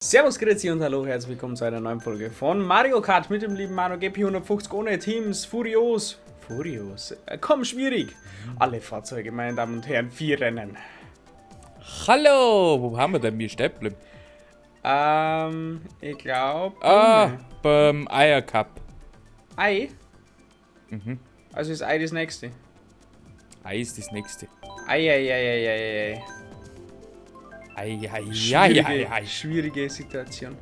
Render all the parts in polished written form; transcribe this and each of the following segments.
Servus, Grüezi und hallo, herzlich willkommen zu einer neuen Folge von Mario Kart mit dem lieben Manu GP150 ohne Teams, Furios, Furios, komm, schwierig. Alle Fahrzeuge, meine Damen und Herren, 4 Rennen. Hallo, wo haben wir denn wir stehen geblieben? Ich glaub, Ah, beim Eier Cup. Ei? Mhm. Also ist Ei das nächste? Ei ist das nächste. Ei, ei, ei, ei, ei, ei. Ei, ei, ei, Schwierige, ei, ei. schwierige Situation.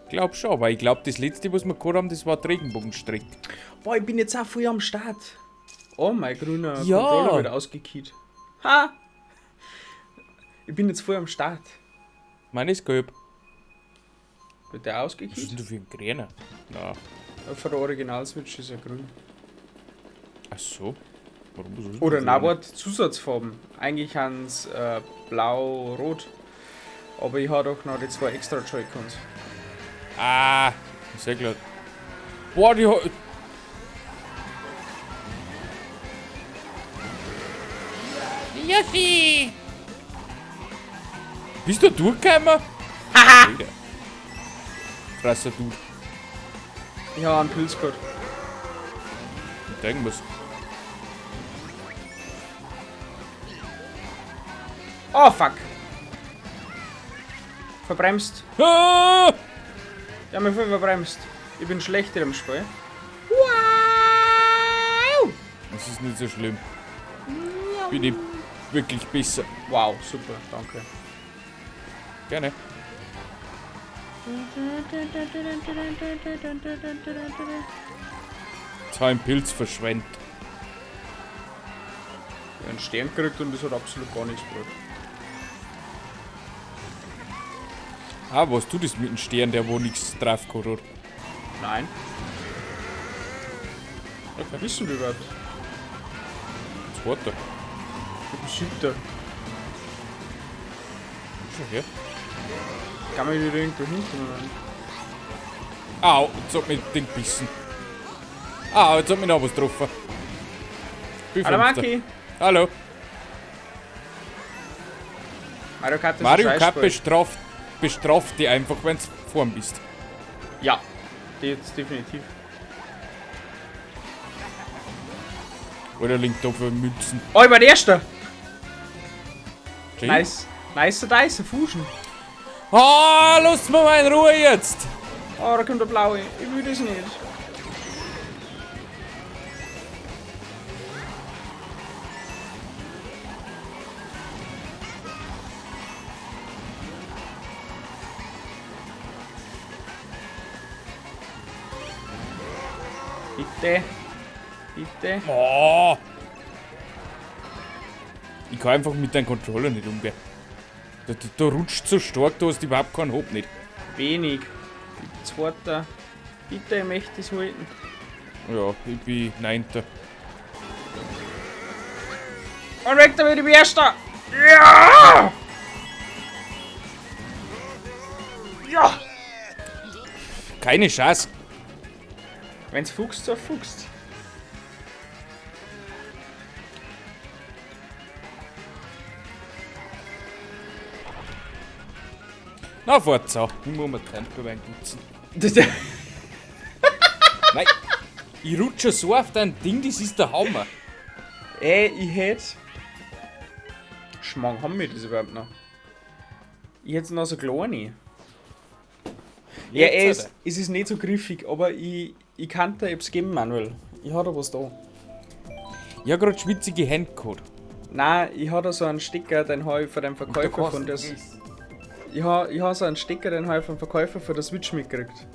Ich glaub schon, aber ich glaub, das letzte, was wir gehabt haben, das war die Regenbogenstrecke. Boah, ich bin jetzt auch voll am Start. Oh, mein grüner Ja. Controller wird ausgekeyt. Ha! Ich bin jetzt voll am Start. Meine ist gelb. Wird der ausgekeyt? Was ist denn du für ein grüner? Na. Ja, von der Original-Switch ist er grün. Ach so. Warum ist das Oder denn na, grün? warte, Zusatzfarben. Eigentlich sind's blau-rot. Aber ich hab doch noch die 2 extra Joy-Cons. Ah, sehr klar. Boah, die Yoshi! Bist du durchgekommen? Haha! Krasser Dude. Ich hab einen Pilz gehabt. Ich denk was. Oh fuck! Verbremst. Ah! Ich hab mich voll verbremst. Ich bin schlecht in dem Spiel. Wow! Das ist nicht so schlimm. Bin ich wirklich besser. Wow, super, danke. Gerne. Jetzt hab ich einen Pilz verschwendet. Ich hab einen Stern gekriegt und das hat absolut gar nichts gebracht. Ah, was tut das mit dem Stern, der wo nichts drauf gehabt hat? Nein. Okay. Wissen wir überhaupt? Zweiter. Ich bin 7. Schon her. Kann man wieder irgendwo hinten rein? Au, jetzt hat mich den gebissen. Au, jetzt hat mich noch was getroffen. Bin Hallo, Fünfter. Maki. Hallo. Mario Kart ist ein Mario Kart Scheißspiel. bestraft dich einfach, wenn's vorn bist. Ja, die jetzt definitiv. Oder linkt da für Münzen. Oh, ich war der Erste! Schön. Nice. Nice, nice, Fusion. Ah, lass mich mal in Ruhe jetzt! Oh, da kommt der Blaue. Ich will das nicht. Bitte. Bitte. Oh. Ich kann einfach mit deinem Controller nicht umgehen. Da rutscht so stark, du hast überhaupt keinen Hop nicht. Wenig. Zweiter. Bitte, ich möchte es halten. Ja, ich bin 9. Und weg damit, ich bin Erster! Ja! Ja! Keine Chance. Wenn's fuchst, so fuchst. Na, fahrt's auch. Ich muss mir Tempo reinputzen. Nein, ich rutsche so auf dein Ding, das ist der Hammer. Ey, ich hätt. Schmarrn, haben wir das überhaupt noch? Ich hätt's noch so kleine. Ja, Jetzt ey, hat er. es ist nicht so griffig, aber ich kann da etwas geben, Manuel. Ich hab da was da. Ich hab grad schwitzige Hände gehabt. Nein, ich hab da so einen Stecker, den hab ich von dem Verkäufer von der Ich hab so einen Stecker, den hab ich vom Verkäufer von der Switch mitgekriegt.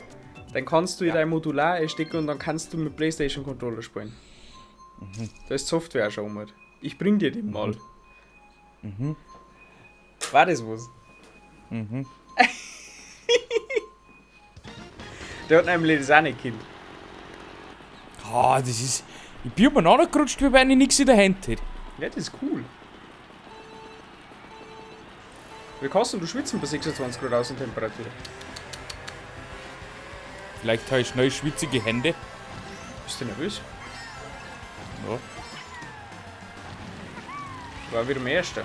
Den kannst du in dein Modular einstecken und dann kannst du mit PlayStation Controller spielen. Da ist die Software auch schon um. Ich bring dir den mal. War das was? Der hat nämlich das auch nicht gekannt. Ah, das ist. Ich bin umeinander gerutscht, wie wenn ich nichts in der Hand hätte. Ja, das ist cool. Wie kannst denn du schwitzen bei 26 Grad Außentemperatur? Vielleicht habe ich schnell schwitzige Hände. Bist du nervös? Ja. War wieder mein Erster.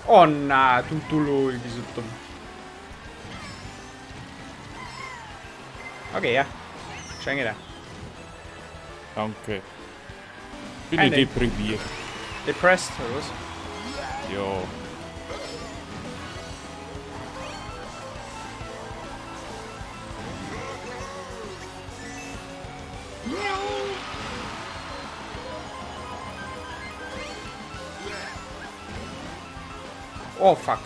Oh nein, du Dullo, ich bin so dumm. Okay, ja. Schenke dir. Danke. Bin ich deprimiert. Depressed, oder was? Ja. Oh fuck.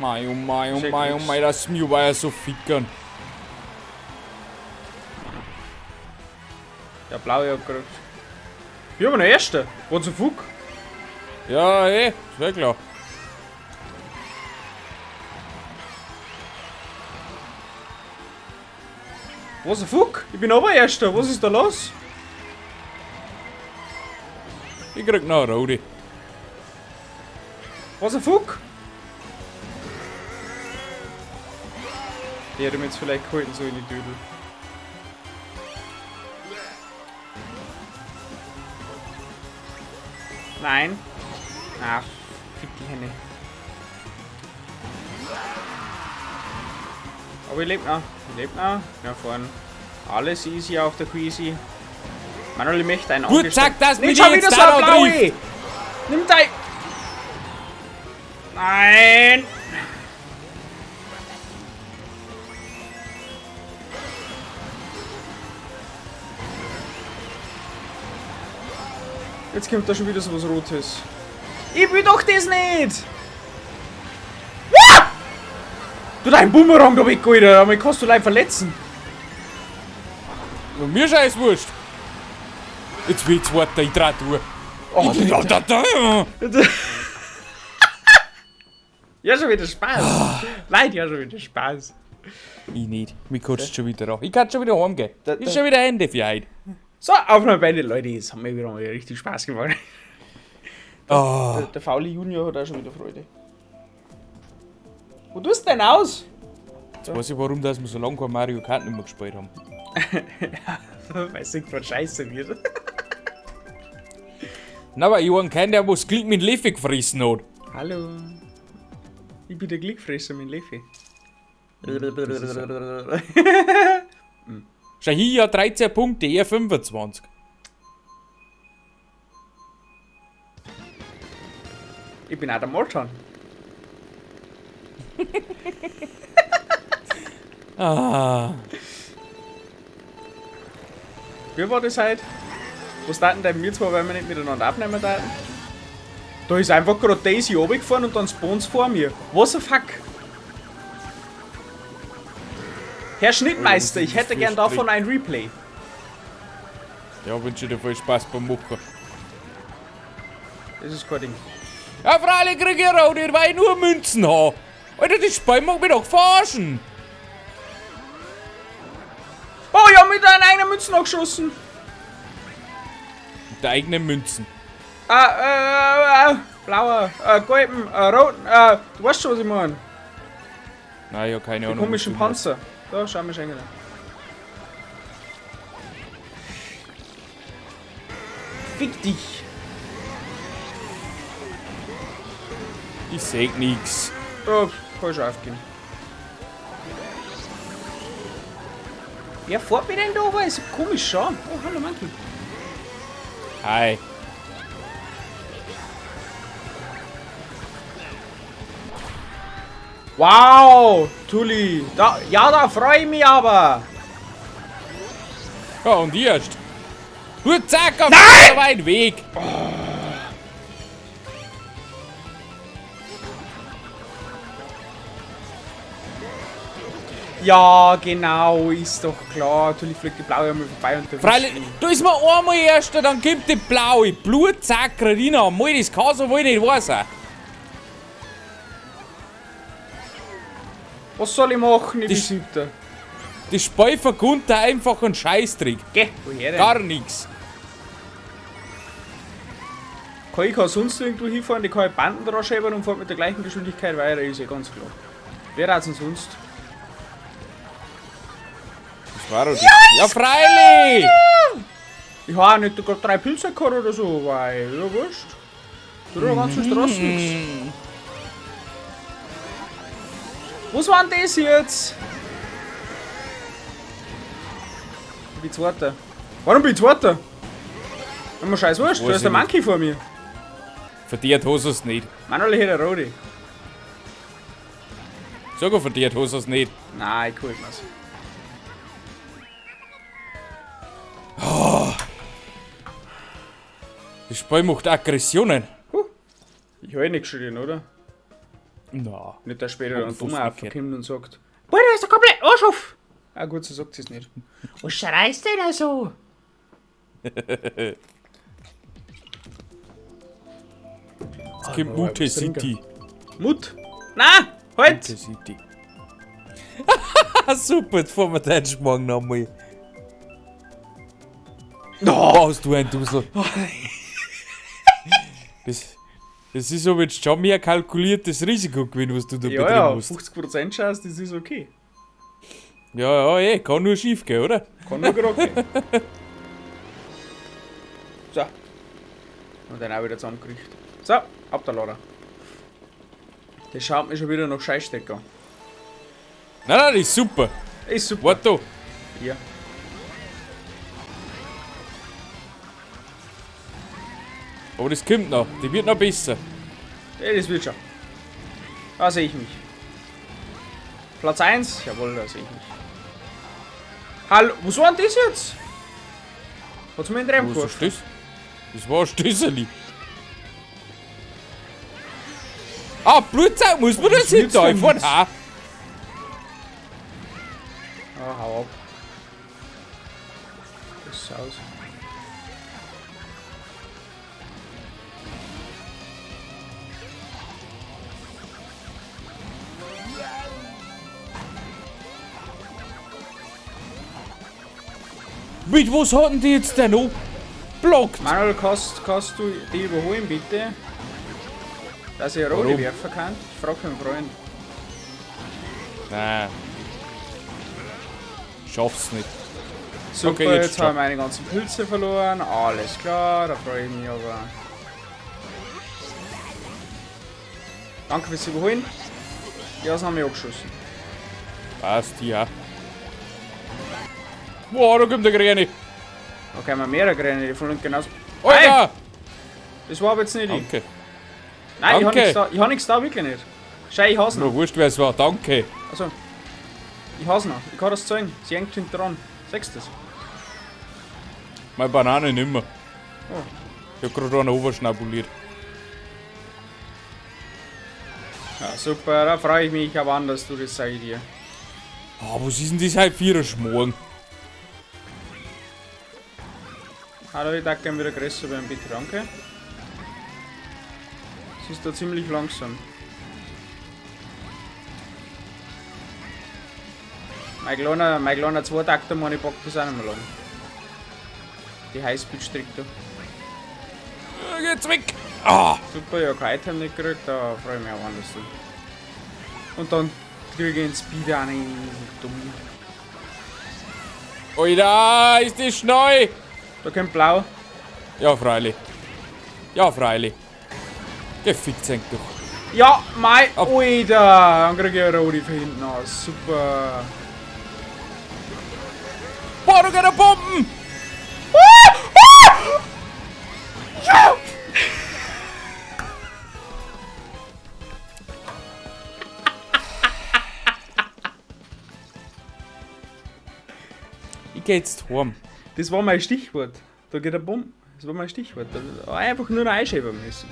Mei, oh mei, oh mei, oh mei, das Mew war ja so fickern. Der blaue hat gekriegt. Wir haben noch Erster. What the fuck? Ja, eh, ist klar. What the fuck? Ich bin aber Erster. Was ist da los? Ich krieg noch eine Rote. What the fuck? Die hätte mir jetzt vielleicht gehalten, so in die Düdel. Nein. Ah, fick die Hände. Aber ich lebe noch. Ich lebe noch. Ja, vorne. Alles easy auf der Queasy. Manuel, ich möchte einen Gut, zack, das mit schon wieder so ein blaue! Nimm dein... Nein! Jetzt kommt da schon wieder so was Rotes. Ich will doch das nicht! Ah! Du, dein Boomerang da weg, Alter! Damit kannst du leicht verletzen. Und mir scheiß wurscht. Jetzt will ich zweiter, ich dreh durch. Oh, da. Ja, schon wieder Spaß. Leid, ja, schon wieder Spaß. Ich nicht. Mich kotzt schon wieder an. Ich kann schon wieder heimgehen. Ist schon wieder Ende für heute. So, Aufnahme beendet, Leute. Es hat mir wieder mal richtig Spaß gemacht. Oh. Der faule Junior hat auch schon wieder Freude. Wo tust du denn aus? Jetzt weiß ich, warum dass wir so lange kein Mario Kart nicht mehr gespielt haben. Ja, weil es irgendwann scheiße wird. Na, aber ich war kein, der was Glück mit Leffe gefressen hat. Hallo. Ich bin der Glückfresser mit Leffe. Schau hier, ja 13 Punkte, er 25. Ich bin auch der Morton. Ah. Wie war das heute? Was taten denn wir zwei, weil wir nicht miteinander aufnehmen taten? Da ist einfach gerade Daisy runtergefahren und dann spawnt's vor mir. What the fuck? Herr Schnittmeister, ich hätte gern davon ein Replay. Ja, wünsche dir viel Spaß beim Mucker. Das ist kein Ding. Ja, freilich krieg ich Rot, weil ich nur Münzen hab. Alter, das Spiel mag mich doch verarschen. Oh, ich hab mit deinen eigenen Münzen angeschossen. Mit der eigenen Münzen. Blauer, gelben, roten, du weißt schon, was ich meine. Nein, ich hab keine Ahnung. Die komischen Panzer. Da, schau mal, schenken. Fick dich. Ich seh nix. Oh, kann ich schon aufgeben. Wer fährt mir denn da? Aber ist komisch schon. Oh, hallo Monkey. Hi. Wow, Tulli. Da, ja, da freue ich mich aber. Ja, und erst. Du zack, auf den weiten Weg. Oh. Ja, genau, ist doch klar. Natürlich fliegt die blaue einmal vorbei und der Freilich, da ist mir einmal erster, dann kommt die blaue. Blutzack rein. Mal, das kann so wohl nicht wahr sein. Was soll ich machen? Ich bin Siebter. Das Spiel verkundet da einfach einen Scheißtrick. Geh, woher denn? Gar nichts. Kann ich sonst irgendwo hinfahren, die kann ich Banden dran schieben und fährt mit der gleichen Geschwindigkeit weiter, ist ja ganz klar. Wer hat's denn sonst? Das war doch ja, ja, freilich! Ich habe auch nicht gerade 3 Pilze gehabt oder so, weil, ja wurscht. Du hast ganze Straße nichts. Was war denn das jetzt? Ich bin Zweiter. Warum bin ich Zweiter? Immer scheiß wurscht, da ist der Monkey vor mir. Verdient hast du's nicht. Manuel hier der Rodi. Sogar verdient hast du's nicht. Nein, ich hol mir's. Oh. Das Spiel macht Aggressionen. Huh. Ich hab eh nicht geschrien, oder? Na. Nicht, dass später dann dummer aufkommt und sagt: Boah, da ist der komplett Arsch auf! Ah gut, so sagt sie es nicht. Was schreist denn da so? Jetzt kommt Mute City. Mut? Na, halt! Mute City. Super, jetzt fahren wir deinen Schmarrn nochmal. Oh, hast du ein Dusel. Das ist aber jetzt schon mehr kalkuliertes Risiko gewesen, was du da ja, betrieben ja, hast. 50% Chance, das ist okay. Ja, ja, eh, kann nur schief gehen, oder? Kann nur gerade gehen. So. Und dann auch wieder zusammengekriegt. So, ab der Lader. Das schaut mir schon wieder nach Scheißstecker. Nein, nein, das ist super. Ist super. Warte da. Ja. Aber das kommt noch. Die wird noch besser. Ja, das wird schon. Da sehe ich mich. Platz 1? Jawohl, da sehe ich mich. Hallo, was war denn das jetzt? Hat's mir in den Reim Was ist das? Das war ein Stößerli. Ah, Blutzeug, muss man das hinterfahren? Ah, hau ab. Das ist aus. Mit was hatten die jetzt denn noch blockt? Manuel, kannst du die überholen, bitte? Dass ich eine Rote werfen kann? Ich frag meinen Freund. Nein. Schaff's nicht. Super, okay, jetzt habe ich meine ganzen Pilze verloren. Alles klar, da freue ich mich aber. Danke fürs Überholen. Ja, das haben wir angeschossen. Passt, ja. Boah, da kommt der Gräne. Okay, wir mehrere Gräne, die fallen genauso. Alter! Hey! Das war aber jetzt nicht ich. Danke. Nein, Danke. ich hab nichts da. Ich hab nichts da, wirklich nicht. Schei, ich hasse noch. Nur wurscht, wer es war. Danke. Also, ich hasse noch. Ich kann das zeigen. Sie hängt hinten dran. Siehst du das? Meine Banane nimmer. Oh. Ich hab gerade einen overschnabuliert. Ja, super. Da freue ich mich aber anders, du, das sag ich dir. Ah, was ist denn das heute für ein Schmorgen? Hallo, ich darf gerne wieder größer werden, bitte, danke. Es ist da ziemlich langsam. Mein kleiner Zweitakter, meine ich packt das auch nicht mehr lang. Die Highspeed-Strecke da. Geht's weg! Ah! Super, ja, kein Item nicht gekriegt, da freue ich mich auch anders. Und dann kriege ich den Speed auch nicht, dumm. Alter, ist das schnell! Da kommt blau. Ja, freilich. Ja, freilich. Gefickt sind doch. Ja, mei, Alter! Dann krieg ich eine Rodi von hinten aus. Super. Boah, du gehst Bomben! Ah! Ah! Ja! Ich geh jetzt heim. Das war mein Stichwort. Da geht eine Bombe. Das war mein Stichwort. Da einfach nur noch einschäbern müssen.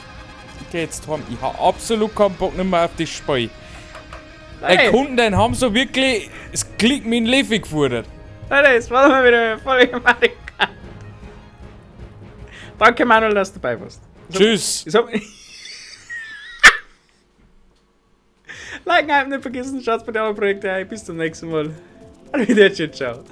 Ich geh jetzt heim. Ich hab absolut keinen Bock mehr auf das Spiel. Nein. Die Kunden, den haben so wirklich das Klick mit dem Löffel gefordert. Leute, es war mal wieder voll Mario Kart. Danke Manuel, dass du dabei warst. Tschüss. Liken, nicht vergessen, schaut bei den anderen Projekten ein. Bis zum nächsten Mal. Auf Wiedersehen, ciao.